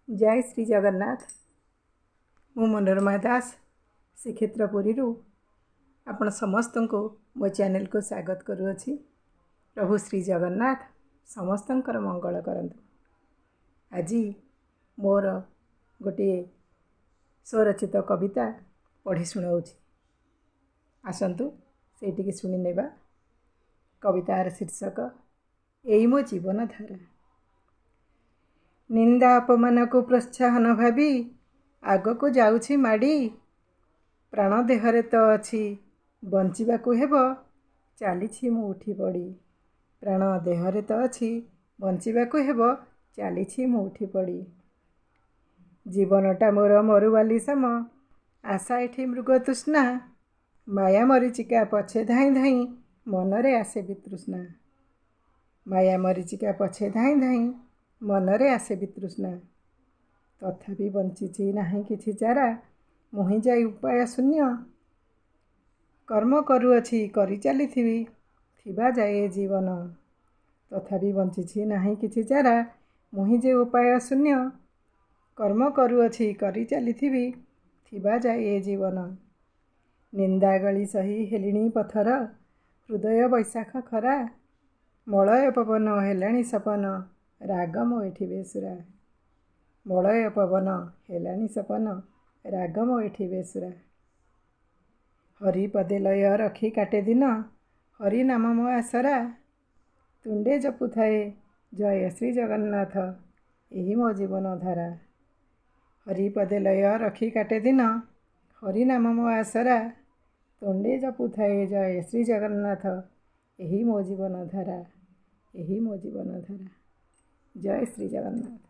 ଜୟ ଶ୍ରୀ ଜଗନ୍ନାଥ। ମୁଁ ମନୋରମା ଦାସ, ଶ୍ରୀକ୍ଷେତ୍ର ପୁରୀରୁ ଆପଣ ସମସ୍ତଙ୍କୁ ମୋ ଚ୍ୟାନେଲକୁ ସ୍ୱାଗତ କରୁଅଛି। ପ୍ରଭୁ ଶ୍ରୀ ଜଗନ୍ନାଥ ସମସ୍ତଙ୍କର ମଙ୍ଗଳ କରନ୍ତୁ। ଆଜି ମୋର ଗୋଟିଏ ସ୍ୱରଚିତ କବିତା ପଢ଼ି ଶୁଣାଉଛି, ଆସନ୍ତୁ ସେଇଟିକି ଶୁଣିନେବା। କବିତାର ଶୀର୍ଷକ ଏଇ ମୋ ଜୀବନଧାରା। ନିନ୍ଦା ଅପମାନକୁ ପ୍ରୋତ୍ସାହନ ଭାବି ଆଗକୁ ଯାଉଛି ମାଡ଼ି। ପ୍ରାଣ ଦେହରେ ତ ଅଛି, ବଞ୍ଚିବାକୁ ହେବ, ଚାଲିଛି ମୁଁ ଉଠି ପଡ଼ି। ପ୍ରାଣ ଦେହରେ ତ ଅଛି, ବଞ୍ଚିବାକୁ ହେବ, ଚାଲିଛି ମୁଁ ଉଠି ପଡ଼ି। ଜୀବନଟା ମୋର ମରୁବାଲି ସମ, ଆଶା ଏଠି ମୃଗତୃଷ୍ଣା। ମାୟା ମରିଚିକା ପଛେ ଧାଇଁ ଧାଇଁ ମନରେ ଆସେ ବିତୃଷ୍ଣା। ମାୟା ମରିଚିକା ପଛେ ଧାଇଁ ଧାଇଁ ମନରେ ଆସେ ବିତୃଷ୍ଣା। ତଥାପି ବଞ୍ଚିଛି, ନାହିଁ କିଛି ଚାରା, ମୁହିଁ ଯାଇ ଉପାୟ ଶୂନ୍ୟ। କର୍ମ କରୁଅଛି, କରି ଚାଲିଥିବି ଥିବା ଯାଏ ଜୀବନ। ତଥାପି ବଞ୍ଚିଛି, ନାହିଁ କିଛି ଚାରା, ମୁହିଁ ଯେ ଉପାୟ ଶୂନ୍ୟ। କର୍ମ କରୁଅଛି, କରି ଚାଲିଥିବି ଥିବା ଯାଏ ଏ ଜୀବନ। ନିନ୍ଦା ଗଳି ସହି ହେଲିଣି ପଥର, ହୃଦୟ ବୈଶାଖ ଖରା। ମଳୟ ପବନ ହେଲାଣି ସପନ, ରାଗ ମୋ ଏଠି ବେସୁରା। ମଳୟ ପବନ ହେଲାଣି ସପନ, ରାଗ ମୋ ଏଠି ବେସୁରା। ହରି ପଦେ ଲୟ ରଖି କାଟେ ଦିନ, ହରି ନାମ ମୋ ଆସରା। ତୁଣ୍ଡେ ଜପୁଥାଏ ଜୟ ଶ୍ରୀ ଜଗନ୍ନାଥ, ଏହି ମୋ ଜୀବନ ଧାରା। ହରି ପଦେ ଲୟ ରଖି କାଟେ ଦିନ, ହରି ନାମ ମୋ ଆସରା। ତୁଣ୍ଡେ ଜପୁଥାଏ ଜୟ ଶ୍ରୀ ଜଗନ୍ନାଥ, ଏହି ମୋ ଜୀବନ ଧାରା, ଏହି ମୋ ଜୀବନ ଧାରା। ଜୟ ଶ୍ରୀ ଜଗନ୍ନାଥ।